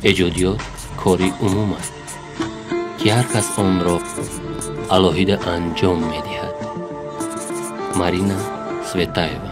Эҷодиёт кори умум аст, ки ҳар кас онро алоҳида анҷом медиҳад. Марина Светаева.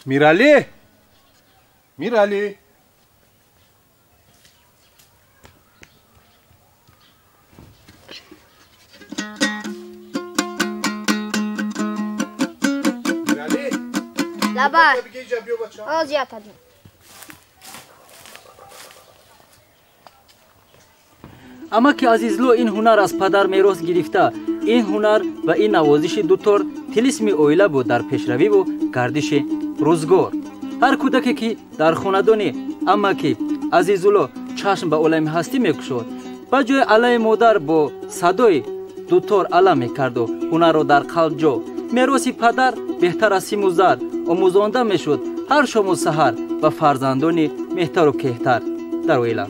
Мирали! Мирали! Мирали! Лаба! Амаки Азизло ин ҳунар аз падар мерос гирифта. Ин ҳунар ва ин навозиши дутор тилисми оила буд дар пешравиву гардиши рӯзгор. Ҳар кӯдаке ки дар хонадони амаки Азизулло чашм ба олами ҳастӣ мекушод, ба ҷои алайи модар бо садои дутор ала мекарду ҳунарро дар қалб ҷо. Мероси падар беҳтар аз симу зар омӯзонда мешуд ҳар шому саҳар ба фарзандони меҳтару кеҳтар дар оила.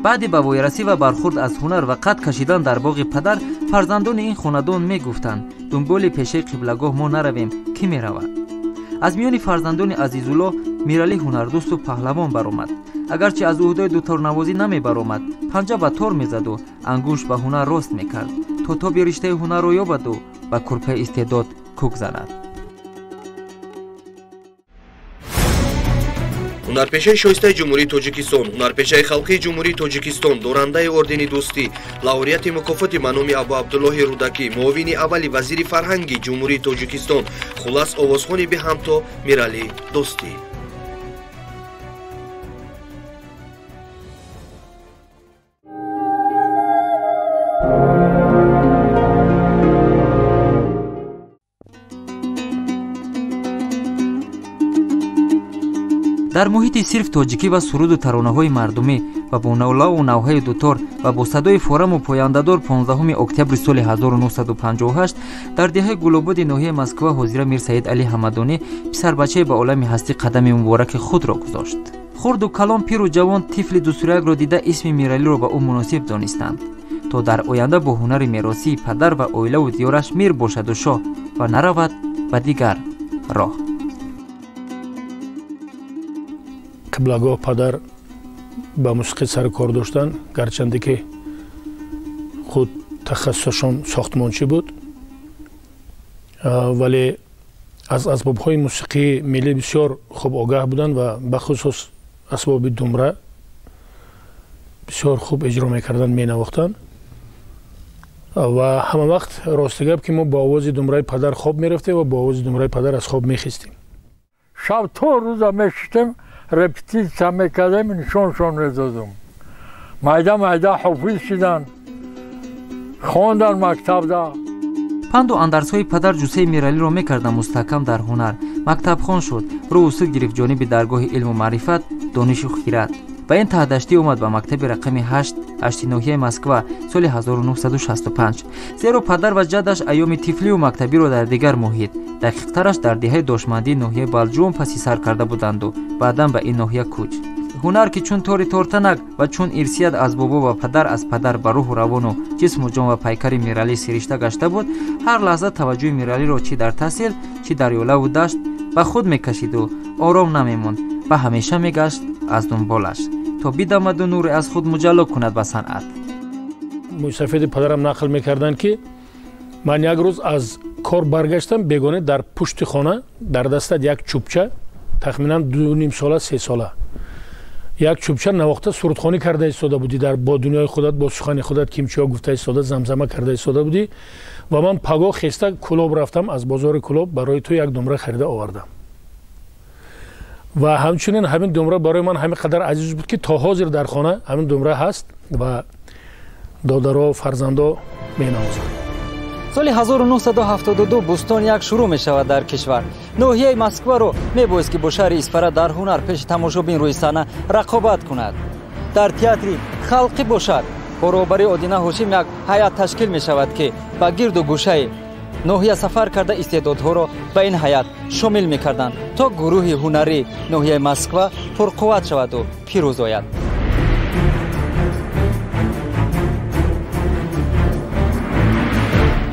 Баъди ба воярасӣ ва бархурд аз ҳунар ва қад кашидан дар боғи падар, фарзандони ин хонадон мегуфтанд: дунболи пешаи қиблагоҳ мо наравем, кӣ меравад? Аз миёни фарзандони Азизулло Миралӣ ҳунардӯсту паҳлавон баромад. Агарчи аз ӯҳдаи дуторнавозӣ намебаромад, панҷа ба тор мезаду ангушт ба ҳунар рост мекард, то тоби риштаи ҳунарро ёбаду ба курпаи истеъдод кӯк занад. Ҳунарпешаи шоистаи Ҷумҳурии Тоҷикистон, ҳунарпешаи халқии Ҷумҳурии Тоҷикистон, дорандаи ордени дӯстӣ, лауреати мукофоти ба номи Абу Абдуллоҳи Рӯдакӣ, муовини аввали вазири фарҳанги Ҷумҳурии Тоҷикистон, хулас овозхони беҳамто Миралӣ Дӯстӣ. Дар муҳити сирф тоҷикӣ ва суруду таронаҳои мардумӣ ва бо навлаву навҳаи дутор ва бо садои фораму пояндадор 15 октябри соли 1958 дар деҳаи Гулободи ноҳияи Москва ҳозира Мирсаид Али Ҳамадонӣ писарбачае ба олами ҳастӣ қадами мубораки худро гузошт. Хурду калон, пиру ҷавон тифли дусурякро дида исми Миралиро ба ӯ муносиб донистанд, то дар оянда бо ҳунари меросии падар ва оилаву диёраш мир бошаду шоҳ ва наравад ба дигар роҳ. Қиблагоҳ падар ба мусиқӣ сару кор доштанд, гарчанде ки худ тахассусашон сохтмончӣ буд, вале аз асбобҳои мусиқии миллӣ бисёр хуб огаҳ буданд ва бахусус асбоби думра бисёр хуб иҷро мекарданд, менавохтанд. Ва ҳама вақт рости гап ки мо бо овози думраи падар хоб мерафтем ва бо овози думраи падар аз хоб мехистем. Шаб то рӯза мешиштем, репетитсия мекардем, нишоншон медодум. Майда майда ҳофиз шидан, хондан мактабда. Панду андарсҳои падар ҷусаи Миралиро мекарда мустаҳкам дар ҳунар. Мактабхон шуд, рӯ усул гирифт ҷониби даргоҳи илму маърифат, донишу хират. Ба ин таҳдаштӣ омад ба мактаби рақами 8 ҳашти ноҳияи Москва соли 1965. Зеро падар ва ҷаддаш айёми тифлию мактабиро дар дигар муҳит, дақиқтараш дар деҳаи Дошмандии ноҳияи Балҷувон паси сар карда буданду баъдан ба ин ноҳия кӯч. Ҳунар ки чун тори тортанак ва чун ирсият аз бобо ва падар аз падар ба рӯҳу равону ҷисму ҷон ва пайкари Миралӣ сиришта гашта буд, ҳар лаҳза таваҷҷӯҳи Миралиро чӣ дар таҳсил, чӣ дар ёлаву дашт ба худ мекашиду ором намемонд ва ҳамеша мегашт аз дунболаш, то бидамаду нуре аз худ муҷалло кунад ба санъат. мӯйсафеди падарам нақл мекарданд, ки ман як рӯз аз кор баргаштам, бегона дар пушти хона дар дастат як чӯбча, тахминан 2.5 сола, 3 сола, як чӯбча навохта сурудхонӣ карда истода будӣ, дар бо дунёи худат, бо сухани худат кимчиҳо гуфта истода, замзама карда истода будӣ. Ва ман пагоҳ хеста Кӯлоб рафтам, аз бозори Кӯлоб барои ту як думра харида овардам. Ва ҳамчунин ҳамин думра барои ман ҳамин қадар азиз буд, ки то ҳозир дар хона ҳамин думра ҳаст ва додаро, фарзандо менавозанд. Соли 1972 Бӯстон як шурӯъ мешавад дар кишвар. Ноҳияи Москваро мебоист, ки бо шаҳри Исфара дар ҳунар пеши тамошобин рӯи саҳна рақобат кунад. Дар театри халқӣ бошад, бо роҳбарии Одина Ҳошим як ҳайат ташкил мешавад, ки ба гирду гӯшаи ноҳия сафар карда истеъдодҳоро ба ин ҳайат шомил мекарданд, то гурӯҳи ҳунарии ноҳияи Москва пурқувват шаваду пирӯз ояд.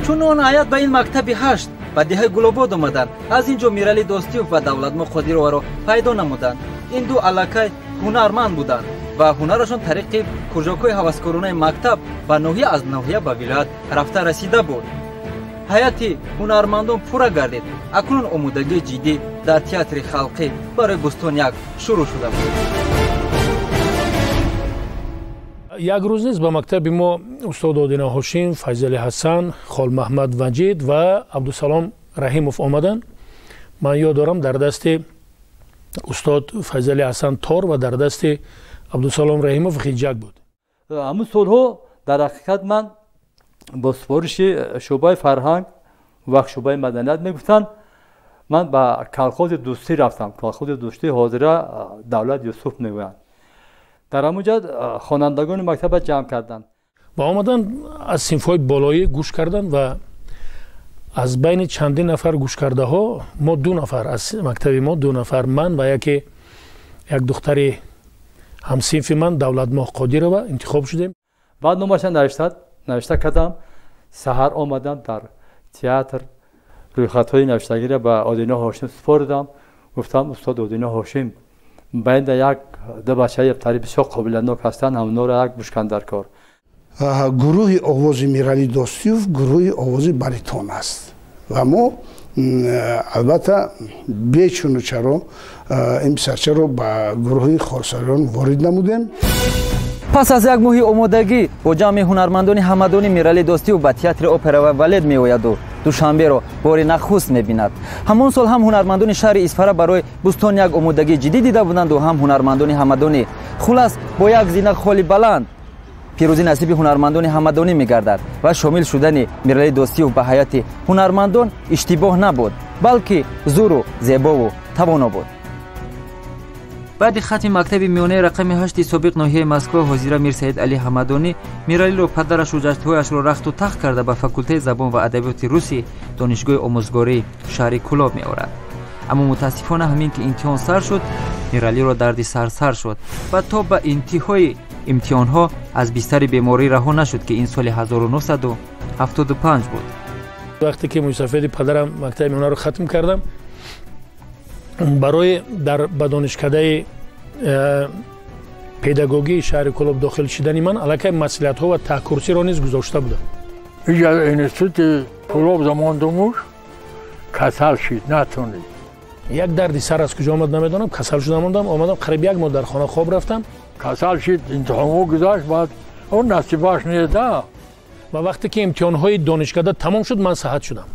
Чун он ҳайат ба ин мактаби 8 ба деҳаи Гулобод омаданд, аз ин ҷо Мирали Достиев ва Давлатмо Қодироваро пайдо намуданд. Ин ду аллакай ҳунарманд буданд ва ҳунарашон тариқи кружокҳои ҳаваскоронаи мактаб ба ноҳия, аз ноҳия ба вилоят рафта расида буд. Ҳайати ҳунармандон пурра гардид. Акнун омодагии ҷиддӣ дар театри халқӣ барои Бӯстон як шурӯъ шуда буд. Як рӯз низ ба мактаби мо устод Одина Ҳошим, Файзали Ҳасан, Холмаҳмад Ваҷид ва Абдусалом Раҳимов омаданд. Ман ёд дорам, дар дасти устод Файзали Ҳасан тор ва дар дасти Абдусалом Раҳимов хиҷак буд. Ҳамун солҳо дар ҳақиқат ман бо супориши шӯъбаи фарҳанг, вақт шӯъбаи маданият мегуфтанд, ман ба колхози Дӯстӣ рафтам. Колхози Дӯстӣ ҳозира Давлат Юсуф мегӯянд. Дар ҳамон ҷо хонандагони мактаба ҷамъ карданд ва омаданд, аз синфҳои болоӣ гӯш карданд ва аз байни чандин нафар гӯшкардаҳо мо 2 нафар, аз мактаби мо 2 нафар, ман ва яке як духтари ҳамсинфи ман Давлатмоҳ Қодирова интихоб шудем. Баъд номаша навишта кардам. Саҳар омадам дар театр, рӯйхатҳои навиштагиро ба Одина Ҳошим супоридам. Гуфтам: устод Одина Ҳошим, байнда як ду бачаи тари бисёр қобилиятнок ҳастанд, ҳамонҳоро як бушканд дар кор. Гурӯҳи овози Мирали Достиев гурӯҳи овози баритон аст ва мо албатта бечуну чаро ин писарчаро ба гурӯҳи хорсариён ворид намудем. Пас аз як моҳи омодагӣ бо ҷамъи ҳунармандони ҳамадонӣ Мирали Достиев ба театри опера ва балет меояду Душанберо бори нахуст мебинад. Ҳамон сол ҳам ҳунармандони шаҳри Исфара барои Бӯстон як омодагии ҷиддӣ дида буданду ҳам ҳунармандони ҳамадонӣ. Хулас, бо як зина холи баланд пирӯзӣ насиби ҳунармандони ҳамадонӣ мегардад ва шомил шудани Мирали Достиев ба ҳайати ҳунармандон иштибоҳ набуд, балки зуру зебову тавоно буд. Баъди хатми мактаби миёнаи рақами 8 собиқ ноҳияи Москва ҳозира Мирсаид Али Ҳамадонӣ Миралиро падарашу ҷаштҳояшро рахту тахт карда ба факултаи забон ва адабиёти русӣ донишгоҳи омӯзгории шаҳри Кӯлоб меорад. Аммо мутаассифона ҳамин ки имтиҳон сар шуд, Миралиро дарди сар сар шуд ва то ба интиҳои имтиҳонҳо аз бистари беморӣ раҳо нашуд, ки ин соли 1975 буд. Вақте ки мӯйсафеди падарам мактаби миёнаро хатм кардам, барои дар ба донишкадаи педагогии шаҳри Кӯлоб дохил шидани ман аллакай маслиҳатҳо ва таҳкурсиро низ гузошта будам. Иҷа институти Кӯлоб замондумуш касал шид, натонид. Як дарди сар аз куҷо омад намедонам, касал шуда мондам, омадам қариб як моҳ дар хона хоб рафтам. Касал шид, имтиҳонҳо гузашт, баъд он насибаш неда. Ва вақте ки имтиҳонҳои донишкада тамом шуд, ман саҳат шудам.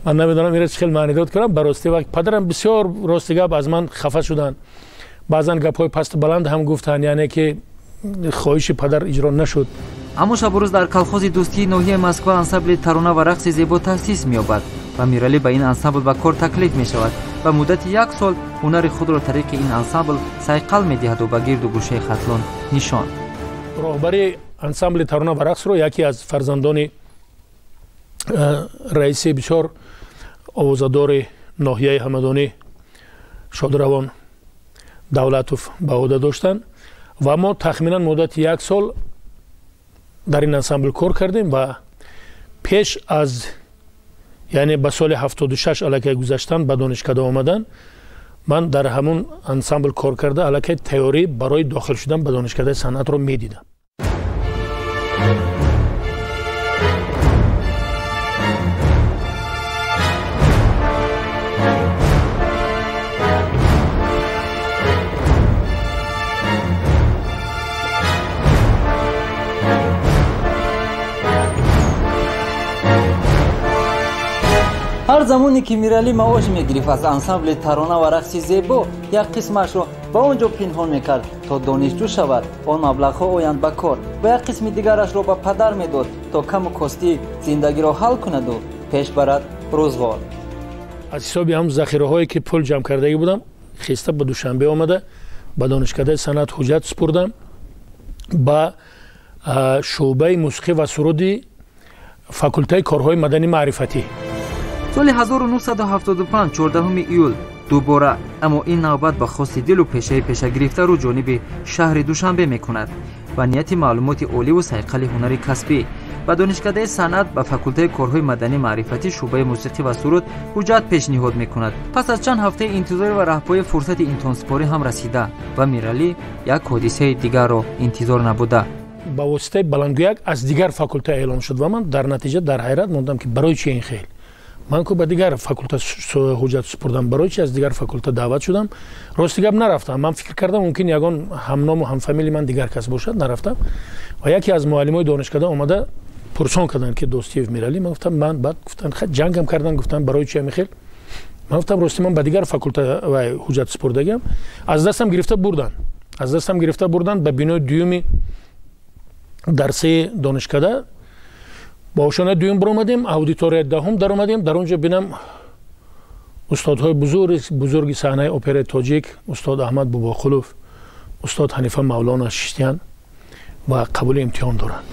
Ман намедонам инро чӣ хел маънидод кунам. Ба рости вақт падарам бисёр рости гап аз ман хафа шуданд. Баъзан гапҳои пасту баланд ҳам гуфтанд, яъне ки хоҳиши падар иҷро нашуд. Аммо шабу рӯз дар колхози Дӯстии ноҳияи Москва ансамбли тарона ва рақси зебо таъсис меёбад ва Миралӣ ба ин ансамбл ба кор таклиф мешавад ва муддати як сол ҳунари худро тариқи ин ансамбл сайқал медиҳаду ба гирду гӯшаи Хатлон нишон. Роҳбари ансамбли тарона ва рақсро яке аз фарзандони раиси бисёр овозадори ноҳияи Ҳамадонӣ Шодравон Давлатов ба ӯҳда доштанд ва мо тахминан муддати як сол дар ин ансамбл кор кардем ва пеш аз, яъне ба соли 76 аллакай гузаштан ба донишкада омадан, ман дар ҳамун ансамбл кор карда аллакай тайёрӣ барои дохил шудан ба донишкадаи санъатро медидам. Замоне ки Миралӣ маош мегирифт аз ансамбли тарона ва рақси зебо, як қисмашро ба он ҷо пинҳон мекард, то донишҷӯ шавад, он маблағҳо оянд ба кор, ва як қисми дигарашро ба падар медод, то каму костии зиндагиро ҳал кунаду пеш барад рӯзғор. Аз ҳисоби ҳам захираҳое ки пул ҷамъ кардагӣ будам, хеста ба Душанбе омада, ба Донишкадаи санъат ҳуҷҷат супурдам, ба шӯъбаи мусиқӣ ва суруди факултаи корҳои маданӣ маърифатӣ. Соли 1975, 14 июл, дубора, аммо ин навбат ба хости дилу пешаи пешагирифтару ҷониби шаҳри Душанбе мекунад ва нияти маълумоти оливу сайқали ҳунари касбӣ. Ба Донишкадаи санъат, ба факултаи корҳои маданӣ маърифатӣ, шӯъбаи мусиқӣ ва суруд ҳуҷҷат пешниҳод мекунад. Пас аз чанд ҳафтаи интизорӣ ва раҳпои, фурсати имтиҳонсупорӣ ҳам расида ва Миралӣ як ҳодисаи дигарро интизор набуда. Ба воситаи баландгӯяк аз дигар факулта эълон шуд ва ман дар натиҷа дар ҳайрат мондам, ки барои чи ин хел? Ман ку ба дигар факулта ҳуҷҷат супурдам, барои чи аз дигар факулта даъват шудам? Рости гап, нарафтам. Ман фикр кардам, мумкин ягон ҳамному ҳамфамили ман дигар кас бошад, нарафтам. Ва яке аз муаллимои донишкада омада пурсон карданд, ки Достиев Миралӣ? Ман гуфтам, ман. Баъд гуфтанд, ҷангам карданд, гуфтанд, барои чи ҳамин хел? Ман гуфтам, рости, ман ба дигар факулта ҳуҷҷат супурдагиам. Аз дастам гирифта бурданд, аз дастам гирифта бурданд ба бинои дуюми дарсии донишкада. Ба ошонаи дуюм баромадем, аудиторияи даҳум даромадем. Дар он ҷо бинам, устодҳои бузурги саҳнаи операи тоҷик, устод Аҳмад Бобоқулов, устод Ҳанифа Мавлона шиштиянд ва қабули имтиҳон доранд.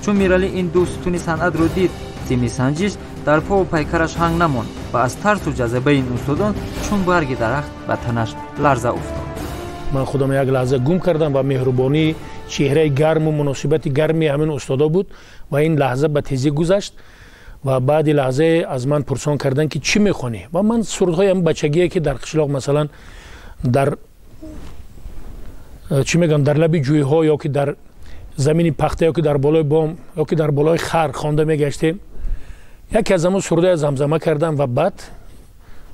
Чун Миралӣ ин ду сутуни санъатро дид, зимни санҷиш дар пову пайкараш ҳанг намонд ва аз тарсу ҷазбаи ин устодон чун барги дарахт ба танаш ларза уфтод. Ман худам як лаҳза гум кардам ва меҳрубонии чеҳраи гарму муносибати гарми ҳамин устодо буд ва ин лаҳза ба тезӣ гузашт. Ва баъди лаҳзае аз ман пурсон карданд, ки чӣ мехонӣ? Ва ман сурудҳои ҳам бачагие, ки дар қишлоқ, масалан, дар чӣ мегӯям, дар лаби ҷӯйҳо ё ки дар замини пахта ё ки дар болои бом ё ки дар болои хар хонда мегаштем, яке аз ҳамон сурудҳоя замзама кардам. Ва баъд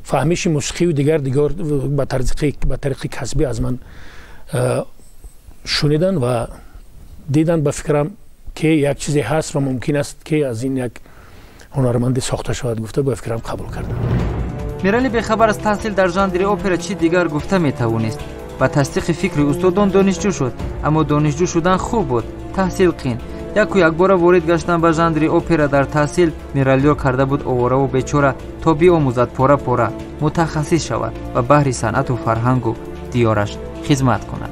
фаҳмиши мусиқию дигар дигар ба тариқи касбӣ аз ман шуниданд ва диданд, ба фикрам, ки як чизе ҳаст ва мумкин аст, ки аз ин як ҳунарманде сохта шавад, гуфта, ба фикрам, қабул кардам. Миралӣ бехабар аз таҳсил дар жанри опера чӣ дигар гуфта метавонист? Ба тасдиқи фикри устодон донишҷӯ шуд, аммо донишҷӯ шудан хуб буд, таҳсил қин. Яку якбора ворид гаштан ба жанри опера дар таҳсил Миралиро карда буд овораву бечора, то биомӯзад пора пора, мутахассис шавад ва баҳри санъату фарҳангу диёраш хизмат кунад.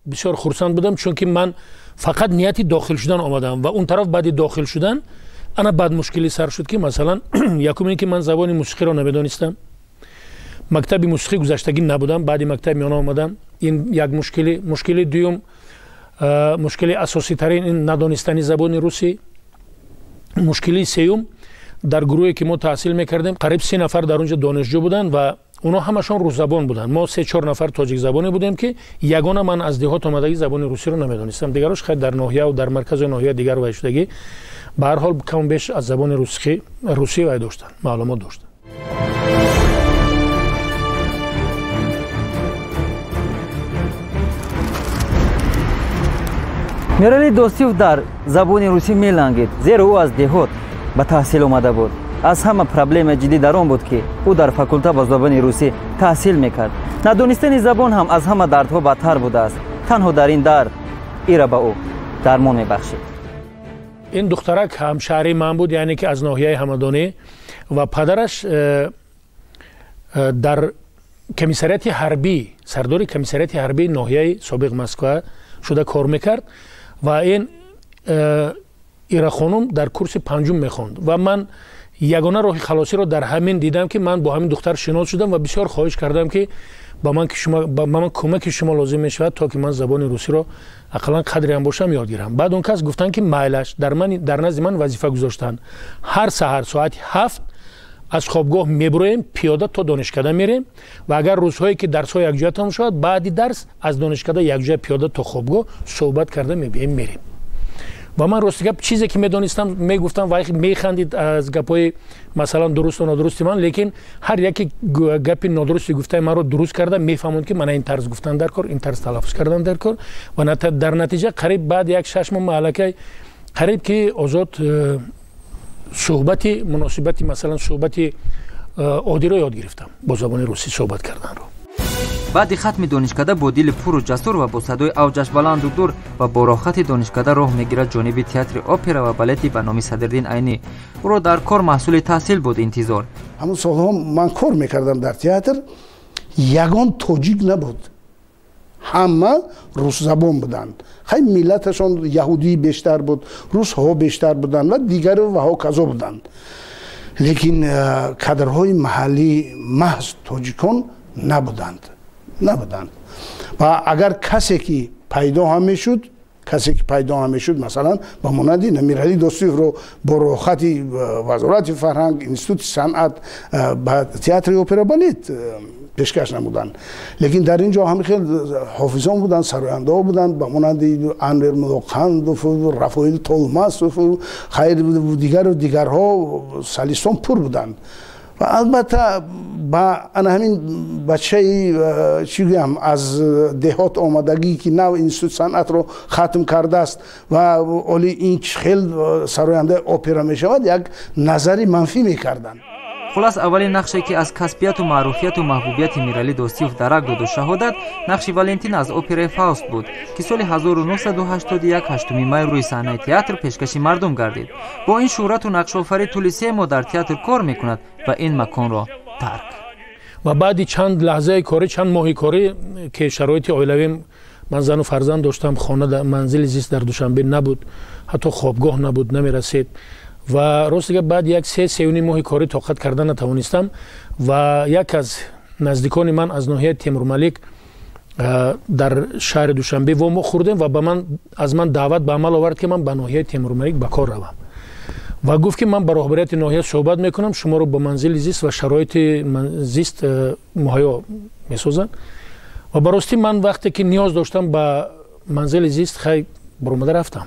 Бисёр хурсанд будам, чунки ман фақат нияти дохил шудан омадам ва он тараф баъди дохил шудан ана баъд мушкилӣ сар шуд, ки масалан, якум ин ки ман забони мусиқиро намедонистам, мактаби мусиқӣ гузаштагӣ набудам, баъди мактаби миёна омадам. Ин як мушкилӣ. Мушкили дуюм, мушкили асоситарин, ин надонистани забони русӣ. Мушкилии сеюм, дар гурӯҳе ки мо таҳсил мекардем, қариб 30 нафар дар он ҷо донишҷӯ буданд ва онҳо ҳамашон русзабон буданд. Мо се чор нафар тоҷикзабоне будем, ки ягона ман аз деҳот омадагӣ забони русиро намедонистам. Дигарош хайр, дар ноҳияу дар маркази ноҳия дигар вай шудагӣ, ба ҳар ҳол каму беш аз забони русӣ вай доштанд, маълумот доштанд. Миралӣ Достиев дар забони русӣ мелангид, зеро ӯ аз деҳот ба таҳсил омада буд. Аз ҳама проблема ҷиддӣ дар он буд, ки ӯ дар факулта ба забони русӣ таҳсил мекард. Надонистани забон ҳам аз ҳама дардҳо бадтар будааст. Танҳо дар ин дард ира ба ӯ дармон мебахшид. Ин духтарак ҳамшаҳрии ман буд, яъне ки аз ноҳияи Ҳамадонӣ, ва падараш дар комиссариати ҳарбӣ, сардори комиссариати ҳарбии ноҳияи собиқ Москва шуда кор мекард. Ва ин Ирахонум дар курси панҷум мехонд ва ман ягона роҳи халосиро дар ҳамин дидам, ки ман бо ҳамин духтар шинос шудам ва бисёр хоҳиш кардам, ки ба ман кӯмаки шумо лозим мешавад, то ки ман забони русиро ақаллан қадреам бошам ёд гирам. Баъд он кас гуфтанд, ки майлаш. Дар назди ман вазифа гузоштанд: ҳар саҳар соати 7 аз хобгоҳ мебуроем, пиёда то донишкада мерем ва агар рӯзҳое ки дарсҳо якҷоя тамом шавад, баъди дарс аз донишкада якҷоя пиёда то хобгоҳ суҳбат карда мебием, мерем. Ва ман, рости гап, чизе ки медонистам мегуфтам ва механдид аз гапҳои, масалан, дурусту нодурусти ман, лекин ҳар яке гапи нодурусти гуфтаи манро дуруст карда мефаҳмонд, ки мана ин тарз гуфтан дар кор, ин тарз талаффуз кардан дар кор. Ва дар натиҷа қариб баъд як 6 моҳ маҳаллакай қариб ки озод суҳбати муносибати, масалан, суҳбати Оддиро ёд гирифтам, бо забони русӣ суҳбат карданро. Баъди хатми донишкада бо дили пуру ҷасур ва бо садои авҷаш баланду дур ва бо роҳати донишкада роҳ мегирад ҷониби театри опера ва балети ба номи Садриддин Айнӣ. Ӯро дар кор маҳсули таҳсил буд интизор. Ҳамон солҳо ман кор мекардам дар театр, ягон тоҷик набуд, ҳама русзабон буданд. Хай, миллаташон яҳудӣ бештар буд, русҳо бештар буданд ва дигару ва ҳоказо буданд, лекин кадрҳои маҳаллӣ маҳз тоҷикон набуданд. Ва агар касе ки пайдо ҳам мешуд, касе ки пайдо ҳам мешуд, масалан, ба монанди Миралӣ Достиевро бо роҳхати Вазорати фарҳанг, Институти санъат ба театри опера балет пешкаш намуданд. Лекин дар ин ҷо ҳам хел ҳофизон буданд, сарояндаҳо буданд, ба монанди Анвер Мулоқандов, Рафоил Толмасов, хайр, дигару дигарҳо, солистон пур буданд. Ва албатта ба ана ҳамин бачаи, чӣ гӯям, аз деҳот омадагӣ, ки нав институти санъатро хатм кардааст ва оли ин хел сарояндаи опера мешавад, як назари манфӣ мекарданд. Хулас, аввалин нақше, ки аз касбияту маъруфияту маҳбубияти Миралӣ Достиев дарак доду шаҳодат, нақши Валентин аз операи Фауст буд, ки соли 1981 8 май рӯи саҳнаи театр пешкаши мардум гардид. Бо ин шӯҳрату нақшофарӣ тӯли 3 моҳ дар театр кор мекунад ва ин маконро тарк. Ва баъди чанд лаҳзаи корӣ, чанд моҳи корӣ, ки шароити оилавим, ман зану фарзанд доштам, хона, манзили зист дар Душанбе набуд, ҳатто хобгоҳ набуд, намерасид. Ва рости гап, баъд як се сеюним моҳи корӣ тоқат карда натавонистам ва як аз наздикони ман аз ноҳияи Темурмалик дар шаҳри Душанбе во хӯрдем ва ба ман аз ман даъват ба амал овард, ки ман ба ноҳияи Темурмалик ба кор равам, ва гуфт, ки ман ба роҳбарияти ноҳия суҳбат мекунам, шуморо ба манзили зист ва шароити зист муҳайё месозанд. Ва ба ростӣ, ман вақте ки ниёз доштам ба манзили зист, хай, баромада рафтам.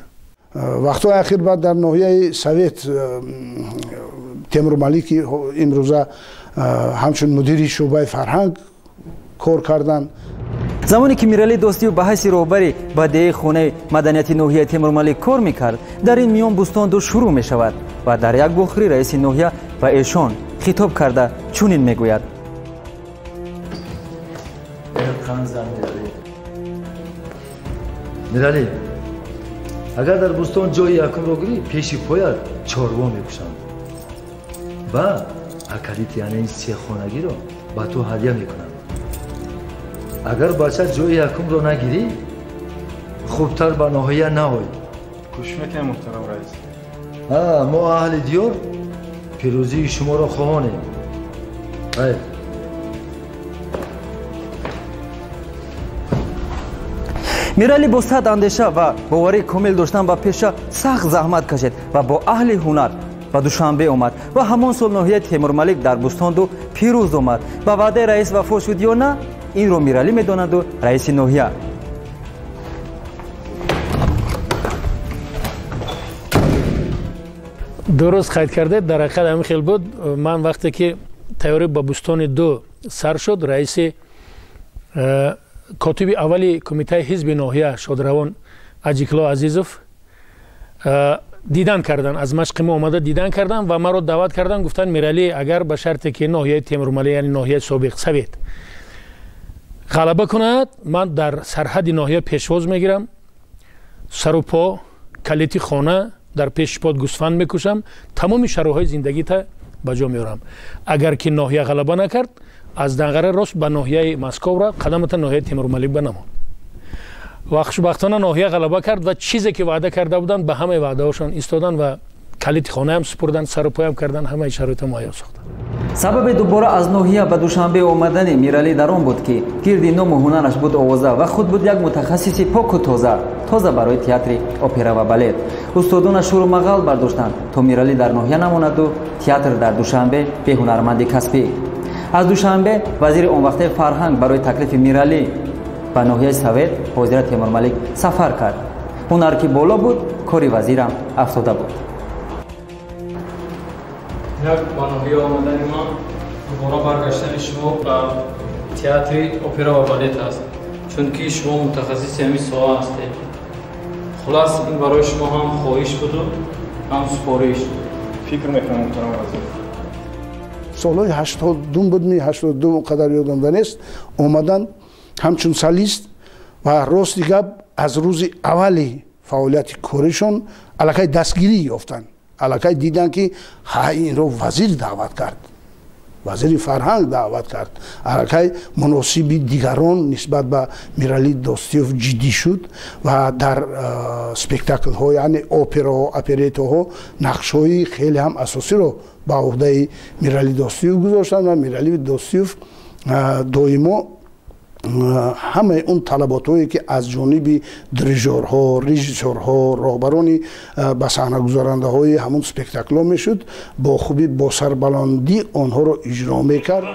Вақтҳои ахир баъд дар ноҳияи Совет Темурмалики имрӯза ҳамчун мудири шӯъбаи фарҳанг кор карданд. Замоне ки Миралӣ Достиев ба ҳайси роҳбари бадеи хонаи маданияти ноҳияи Темурмалик кор мекард, дар ин миён бӯстонду шурӯъ мешавад ва дар як бухрӣ раиси ноҳия ба эшон хитоб карда чунин мегӯяд: Миралӣ, агар дар бӯстон ҷои якумро гирӣ, пеши поят чорво мекушанд ва акалити, яъне ин сехонагиро ба ту ҳадя мекунанд. Агар бача ҷои якумро нагирӣ, хубтар ба ноҳия наой. Кӯшиш мекунем, муҳтарам раис. Мо аҳли диёр пирӯзии шуморо хоҳонем. Хайр. Миралӣ бо сад андеша ва боварии комил доштан ба пеша сахт заҳмат кашид ва бо аҳли ҳунар ба Душанбе омад ва ҳамон сол ноҳияи Темурмалик дар бӯстонду пирӯз омад. Ба ваъдаи раис вафо шуд ё на, инро Миралӣ медонаду раиси ноҳия. Дуруст қайд кардед, дар ҳақиқат ҳамин хел буд. Ман вақте ки тайёрӣ ба бӯстони ду сар шуд, раиси котиби аввали кумитаи ҳизби ноҳия шодравон Аҷикло Азизов дидан кардан, аз машқи мо омада дидан кардан ва маро даъват кардан, гуфтанд: «Миралӣ, агар ба шарте ки ноҳияи Темурмалӣ, яъне ноҳияи собиқ Совет, ғалаба кунад, ман дар сарҳади ноҳия пешвоз мегирам, сару по, калити хона, дар пеши под гӯсфанд мекушам, тамоми шароҳои зиндагита ба ҷо меорам. Агар ки ноҳия ғалаба накард, аз Данғара рост ба ноҳияи Москов ра, қадамата ноҳияи Темурмалик ба намон». Ва хушбахтона ноҳия ғалаба кард ва чизе ки ваъда карда буданд, ба ҳамаи ваъдаҳошон истоданд ва калити хонаам супурданд, сару поям карданд, ҳамаи шароита муҳайё сохтанд. Сабаби дубора аз ноҳия ба Душанбе омадани Миралӣ дар он буд, ки гирди ному ҳунараш буд овоза ва худ буд як мутахассиси поку тоза тоза барои театри опера ва балет. Устодона шӯру мағал бардоштанд, то Миралӣ дар ноҳия намонаду театр дар Душанбе беҳунарманди касбӣ. Аз Душанбе вазири он вақтаи фарҳанг барои таклифи Миралӣ ба ноҳияи Совет, ҳозира Темурмалик, сафар кард. Ҳунар ки боло буд, кори вазирам афтода буд. Як ба ноҳия омадани ман дубора баргаштани шумо ба театри опера ва балет аст, чунки шумо мутахассиси ҳамин соҳа ҳастед. Хулас, ин барои шумо ҳам хоҳиш буду, ҳам супориш. Фикр мекунам, муҳтарам вазир. Солҳои 82 буд, 82 қадар ёдам нест, омаданд ҳамчун солист ва рости гап аз рӯзи аввали фаъолияти коришон аллакай дастгирӣ ёфтанд. Аллакай диданд, ки ҳа, инро вазир даъват кард, вазири фарҳанг даъват кард. Аллакай муносиби дигарон нисбат ба Миралӣ Достиев ҷиддӣ шуд ва дар спектаклҳо, яъне операҳо, оперетоҳо нақшҳои хеле ҳам асосиро ба уҳдаи Миралӣ Достиев гузоштанд ва Миралӣ Достиев доимо ҳамаи он талаботҳое, ки аз ҷониби дирижорҳо, режиссёрҳо, роҳбарони ба саҳнагузарандаҳои ҳамун спектаклҳо мешуд, бо хубӣ, бо сарбаландӣ онҳоро иҷро мекард.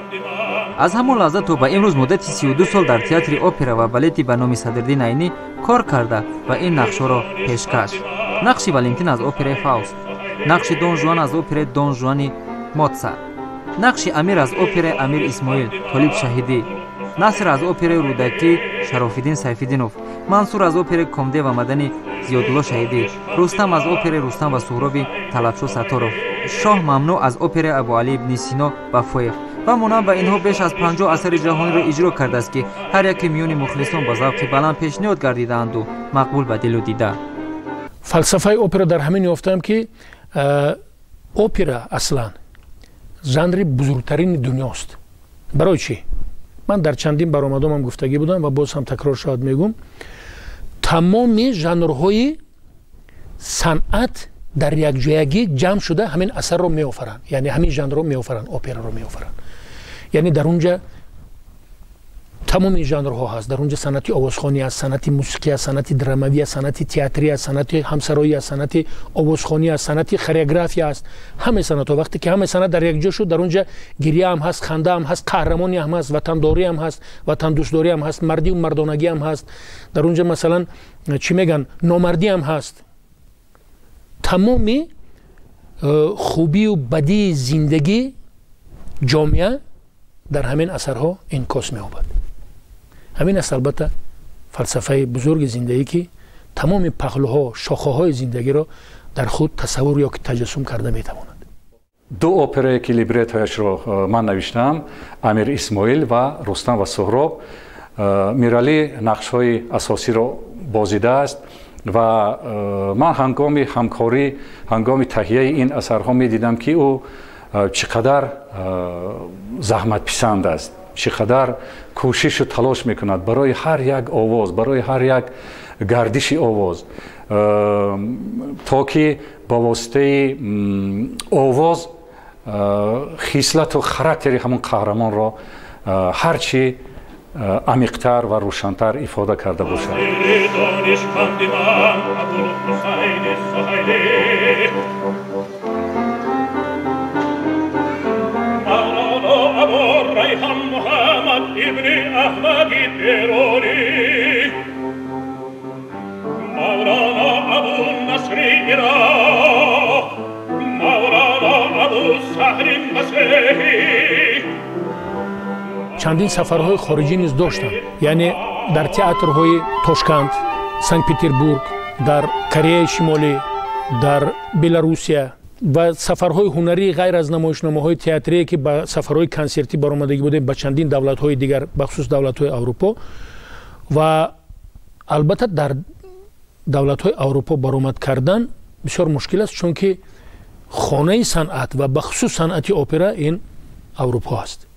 Аз ҳамон лаҳза то ба имрӯз муддати 32 сол дар театри опера ва балети ба номи Садриддин Айнӣ кор карда ва ин нақшҳоро пешкаш: нақши Валентин аз операи Фауст, нақши Дон Жуан аз операи Дон Жуани Моцарт, нақши Амир аз операи Амир Исмоил Толиб Шаҳидӣ, Наср аз операи Рӯдакӣ Шарофиддин Сайфиддинов, Мансур аз операи Комде ва Мадани Зиёдулло Шаҳидӣ, Рустам аз операи Рустам ва Суҳроби Талабшо Сатторов, Шоҳ Мамнӯъ аз операи Абуалӣ ибни Сино Вафоев ва монанд ба инҳо беш аз 50 асари ҷаҳониро иҷро кардааст, ки ҳар яке миёни мухлисон ба завқи баланд пешниҳод гардидаанду мақбул ба дилу дида. Фалсафаи опера дар ҳамин ёфтам, ки опера аслан жанри бузургтарини дунёст. Барои чӣ? Ман дар чандин баромадомам гуфтагӣ будам ва боз ҳам такрор шавад мегӯм: тамоми жанрҳои санъат дар якҷоягӣ ҷамъ шуда ҳамин асарро меофаранд, яъне ҳамин жанрро меофаранд, операро меофаранд. Яъне дар унҷа тамоми жанрҳо ҳаст. Дар унҷа санъати овозхонӣ аст, санъати мусиқӣ аст, санъати драмавӣ аст, санъати театрӣ аст, санъати ҳамсароӣ аст, санъати овозхонӣ аст, санъати хореография аст, ҳамаи санъатҳо. Вақте ки ҳамаи санъат дар якҷо шуд, дар унҷа гиря ҳам ҳаст, ханда ҳам ҳаст, қаҳрамонӣ ҳам ҳаст, ватандорӣ ҳам ҳаст, ватандӯстдорӣ ҳам ҳаст, мардию мардонагӣ ҳам ҳаст. Дар унҷа, масалан, чӣ мегӯянд, номардӣ ҳам ҳаст. Тамоми хубию бадии зиндагӣ ҷомеа дар ҳамин асарҳо инъикос меёбад. Ҳамин аст, албатта, фалсафаи бузурги зиндагӣ, ки тамоми паҳлӯҳо, шохаҳои зиндагиро дар худ тасаввур ё ки таҷассум карда метавонад. Ду операе, ки либретояшро ман навиштаам, Амир Исмоил ва Рустам ва Суҳроб, Миралӣ нақшҳои асосиро бозидааст ва ман ҳангоми ҳамкорӣ, ҳангоми таҳияи ин асарҳо медидам, ки ӯ чӣ қадар заҳматписанд аст, чӣ қадар кӯшишу талош мекунад барои ҳар як овоз, барои ҳар як гардиши овоз, то ки ба воситаи овоз хислату характери ҳамон қаҳрамонро ҳарчи амиқтар ва рӯшантар ифода карда бошад. ابن احمد پیرونی، مولانا ابو نصر عراق، مولانا ابو سهل مسیحی. Чандин сафарҳои хориҷӣ низ доштам, яъне дар театрҳои Тошканд, Санкт Петербург, дар Кореяи Шимолӣ, дар Беларусия ва сафарҳои ҳунарии ғайр аз намоишномаҳои театрие, ки ба сафарҳои консертӣ баромадагӣ будем ба чандин давлатҳои дигар, бахусус давлатҳои Аврупо. Ва албатта дар давлатҳои Аврупо баромад кардан бисёр мушкил аст, чунки хонаи санъат ва бахусус санъати опера ин Аврупо аст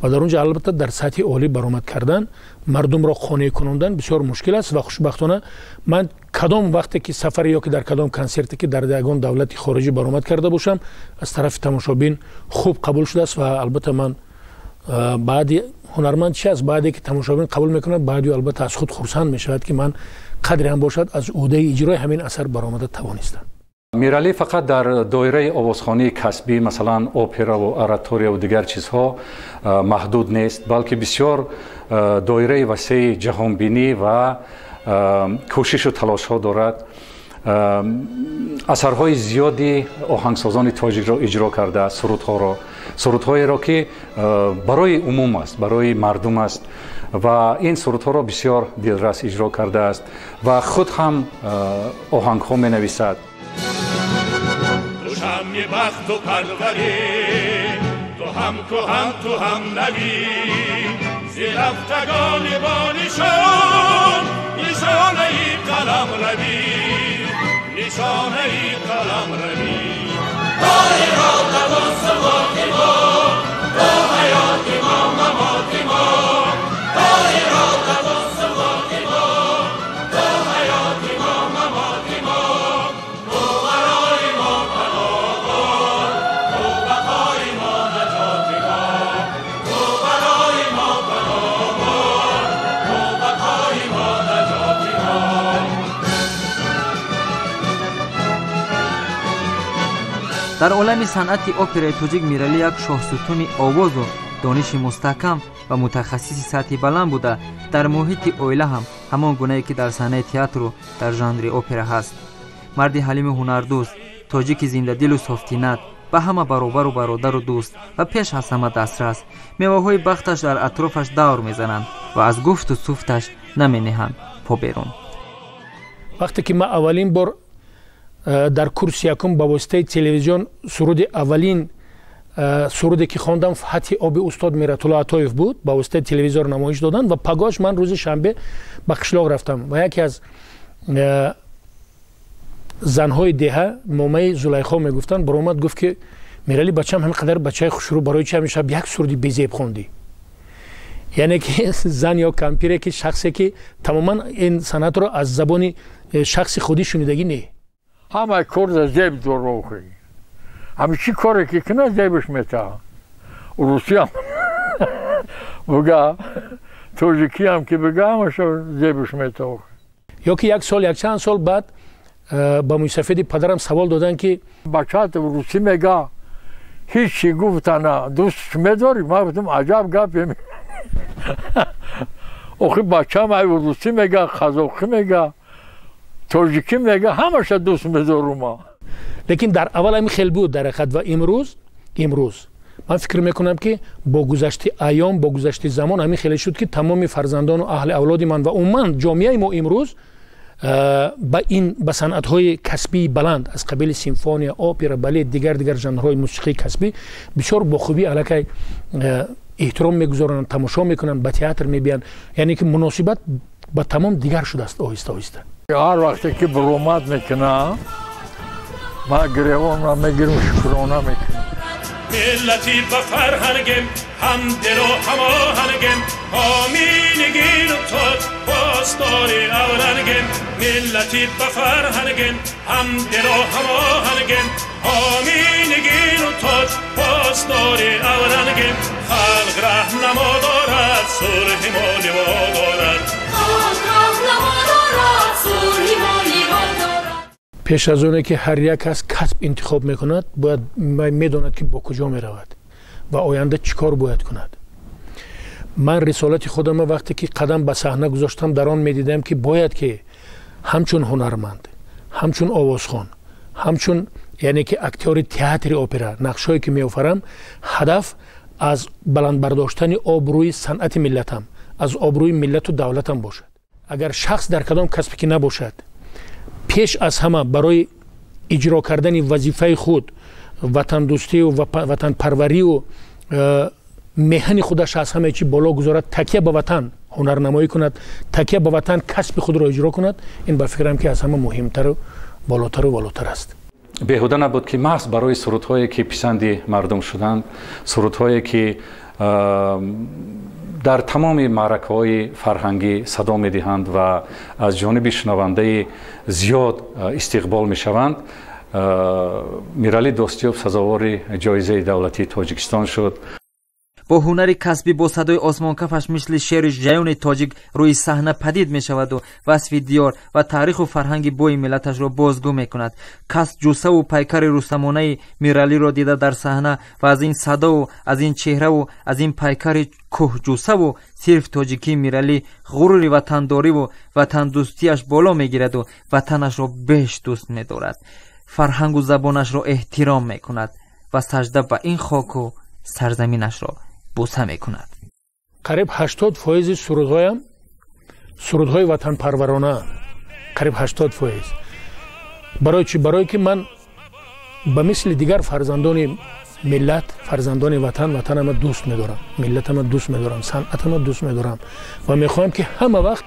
ва дар он ҷо албатта дар сатҳи олӣ баромад кардан, мардумро қонеъ кунондан бисёр мушкил аст. Ва хушбахтона ман кадом вақте ки сафаре ё ки дар кадом консерте ки дар ягон давлати хориҷӣ баромад карда бошам, аз тарафи тамошобин хуб қабул шудааст. Ва албатта ман баъди ҳунарманд чи аст, баъде ки тамошобин қабул мекунад, баъди албатта аз худ хурсанд мешавад, ки ман қадре ҳам бошад аз ӯҳдаи иҷрои ҳамин асар баромада тавонистам. Миралӣ фақат дар доираи овозхонии касбӣ, масалан операву ораторияву дигар чизҳо маҳдуд нест, балки бисёр доираи васеи ҷаҳонбинӣ ва кӯшишу талошҳо дорад. Асарҳои зиёди оҳангсозони тоҷикро иҷро кардааст, сурудҳоро, сурудҳоеро ки барои умум аст, барои мардум аст ва ин сурудҳоро бисёр дилрас иҷро кардааст ва худ ҳам оҳангҳо менависад. Шамми бахту парварӣ. Ҳам куҳан ту ҳам навӣ, зи рафтагони бо нишон, нишонаи қаламравӣ, нишонаи қаламравӣ. То иродаву суботи мо, то ҳаёти мо, мамоти мо. То иродаву суботи мо, то ҳаёти мо, мамоти мо. Ту барои мо паноҳгоҳ, ту бақои мо, наҷоти мо. Ту барои мо паноҳгоҳ, ту бақои мо, наҷоти мо. Дар олами санъати операи тоҷик Миралӣ як шоҳсутуни овозу дониши мустаҳкам ва мутахассиси сатҳи баланд буда, дар муҳити оила ҳам ҳамон гунае ки дар саҳнаи театру дар жанри опера ҳаст. Марди ҳалиму ҳунардӯст, тоҷики зиндадилу софтинат, ба ҳама баробару бародару дӯст ва пеш аз ҳама дастрас. Меваҳои бахташ дар атрофаш давр мезананд ва аз гуфту суфташ наменеҳанд по берун. Вақте ки ман аввалин бор дар курси якум ба воситаи телевизион суруди аввалин суруде ки хондам, «Фатҳи оби» устод Миратулло Атоев буд, ба воситаи телевизор намоиш доданд ва пагоҳаш ман рӯзи шанбе ба қишлоқ рафтам ва яке аз занҳои деҳа, момаи Зулайхо мегуфтанд, баромад, гуфт ки Мирали бачам ҳамин қадар бачаи хушрӯ, барои чи ҳамин шаб як суруди безеб хондӣ? Яъне ки зан ё кампире ки шахсе ки тамоман ин санъатро аз забони шахси худӣ шунидагӣ не. Ҳамаи кор зеб дорохи, ҳами чӣ коре ки кина, зебш метаҳа. Русиям буга, тоҷикиам ки бига, ҳамаша зебш метаҳа. Ё ки як сол, якчанд сол баъд ба мӯйсафеди падарам савол доданд ки бачаат русӣ мега, ҳеҷ гуфтана дӯстш медорӣ? Ман гуфтам, аҷаб гапе, охи бачам ай русӣ мега, қазоқӣ мега, тоҷикӣ мега, ҳамаша дӯст медорума. Лекин дар аввал ҳамин хел буд дар ҳақиқат. Ва имрӯз ман фикр мекунам, ки бо гузашти айём, бо гузашти замон ҳамин хеле шуд, ки тамоми фарзандону аҳли авлоди ман ва умуман ҷомеаи мо имрӯз ба ин ба санъатҳои касбии баланд аз қабили симфония, опера, балет, дигар жанрҳои мусиқии касбӣ бисёр бо хубӣ аллакай эҳтиром мегузоранд, тамошо мекунанд, ба театр мебиёнд. Яъне ки муносибат ба тамом дигар шудааст оҳиста оҳиста. Ҳар вақте ки баромад мекунам, ман гиревонро мегирам, шукрона мекунам. Миллати ба фарҳангем, ҳам дилу ҳамоҳангем, ҳоминигину тоҷ посдори аврангем. Миллати ба фарҳангем, ҳам дилу ҳамоҳангем, ҳоминигину тоҷ посдори аврангем. Халқ раҳнамо дорад, сулҳи мо ливо дорад. Халқ раҳнамо дорад, сулҳи мо ливо дорад. Пеш аз оне ки ҳар як кас касб интихоб мекунад, бояд медонад, ки бо куҷо меравад ва оянда чӣ кор бояд кунад. Ман рисолати худама вақте ки қадам ба саҳна гузоштам, дар он медидам, ки бояд ки ҳамчун ҳунарманд, ҳамчун овозхон, ҳамчун яъне ки актёри театри опера, нақшҳое ки меофарам, ҳадаф аз баланд бардоштани обрӯи санъати миллатам, аз обрӯи миллату давлатам бошад. Агар шахс дар кадом касбе ки набошад, пеш аз ҳама барои иҷро кардани вазифаи худ, ватандӯстию ватанпарварию меҳани худаш аз ҳамаи чи боло гузорад, такя ба ватан ҳунарнамоӣ кунад, такя ба ватан касби худро иҷро кунад, ин ба фикрам ки аз ҳама муҳимтару болотару волотар аст. Беҳуда набуд, ки маҳз барои сурудҳое ки писанди мардум шуданд, сурудҳое ки дар тамоми маъракаҳои фарҳангӣ садо медиҳанд ва аз ҷониби шунавандаи зиёд истиқбол мешаванд, Миралӣ Достиёв сазовори ҷоизаи давлатии Тоҷикистон шуд. Бо ҳунари касбӣ, бо садои осмонкафаш мисли шери ҷаёни тоҷик рӯи саҳна падид мешаваду васфи диёр ва таъриху фарҳанги бои миллаташро бозгӯ мекунад. Кас ҷуссаву пайкари рустамонаи Миралиро дида дар саҳна ва аз ин садову аз ин чеҳраву аз ин пайкари кӯҳҷуссаву сирф тоҷикии Миралӣ ғурури ватандориву ватандӯстиаш боло мегираду ватанашро беш дӯст медорад, фарҳангу забонашро эҳтиром мекунад ва сажда ба ин хоку сарзаминашро буса мекунад. Қариб 80% сурудҳоям сурудҳои ватанпарварона, қариб 80%. Барои чӣ? Барое ки ман ба мисли дигар фарзандони Миллат, фарзандони ватан, ватанама дӯст медорам, миллатама дӯст медорам, санъатама дӯст медорам ва мехоҳам, ки ҳама вақт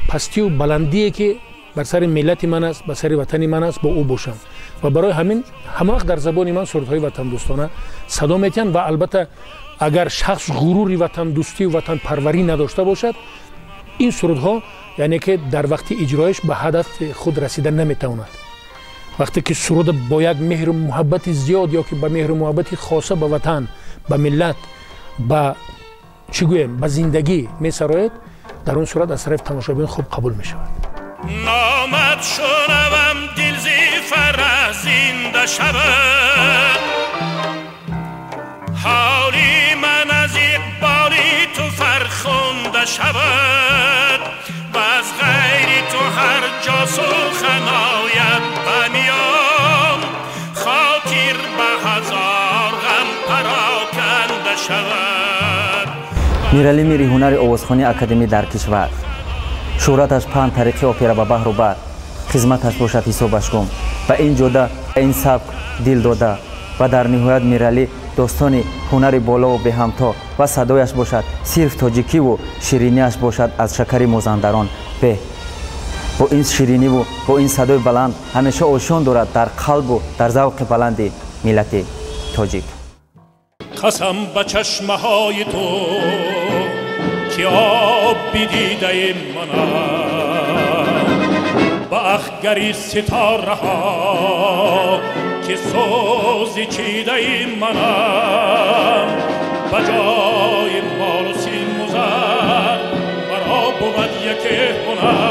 пастию баландие, ки бар сари миллати ман аст, ба сари ватани ман аст, бо ӯ бошам. Ва барои ҳамин ҳама вақт дар забони ман сурудҳои ватандӯстона садо метиҳанд. Ва албатта, агар шахс ғурури ватандӯстию ватанпарварӣ надошта бошад, ин сурудҳо, яъне ки дар вақти иҷроиш ба ҳадафи худ расида наметавонад. Вақте ки суруда бо як меҳру муҳаббати зиёд ё ки ба меҳру муҳаббати хоса ба ватан, ба миллат, ба чӣ гӯем, ба зиндагӣ месароед, дар он сурат аз тарафи тамошобин хуб қабул мешавад. Номат шунавам, дил зи фараҳ зинда шавад, ҳоли ман аз иқболи ту фархунда шавад. Аз ғайри ту ҳар ҷо сухан ояд ба миён, хотир ба ҳазор ғам пароканда шавад. Миралӣ мири ҳунари овозхонии академӣ дар кишвар, шӯҳраташ паҳн тариқи опера ба баҳру бар, хизматаш бошад ҳисобаш гум, ба ин ҷода, ин сабк дил дода. Ва дар ниҳоят Миралӣ достони ҳунари болову беҳамто ва садояш бошад сирф тоҷикиву ширинияш бошад аз шакари мозандарон беҳ. Бо ин шириниву бо ин садои баланд ҳамеша ошён дорад дар қалбу дар завқи баланди миллати тоҷик. Қасам ба чашмаҳои ту, ки об бидидаи манам, ба ахгари ситораҳо, ки сӯзи чидаи манам, ба ҷои молу симу зар маро бувад яке ҳунар.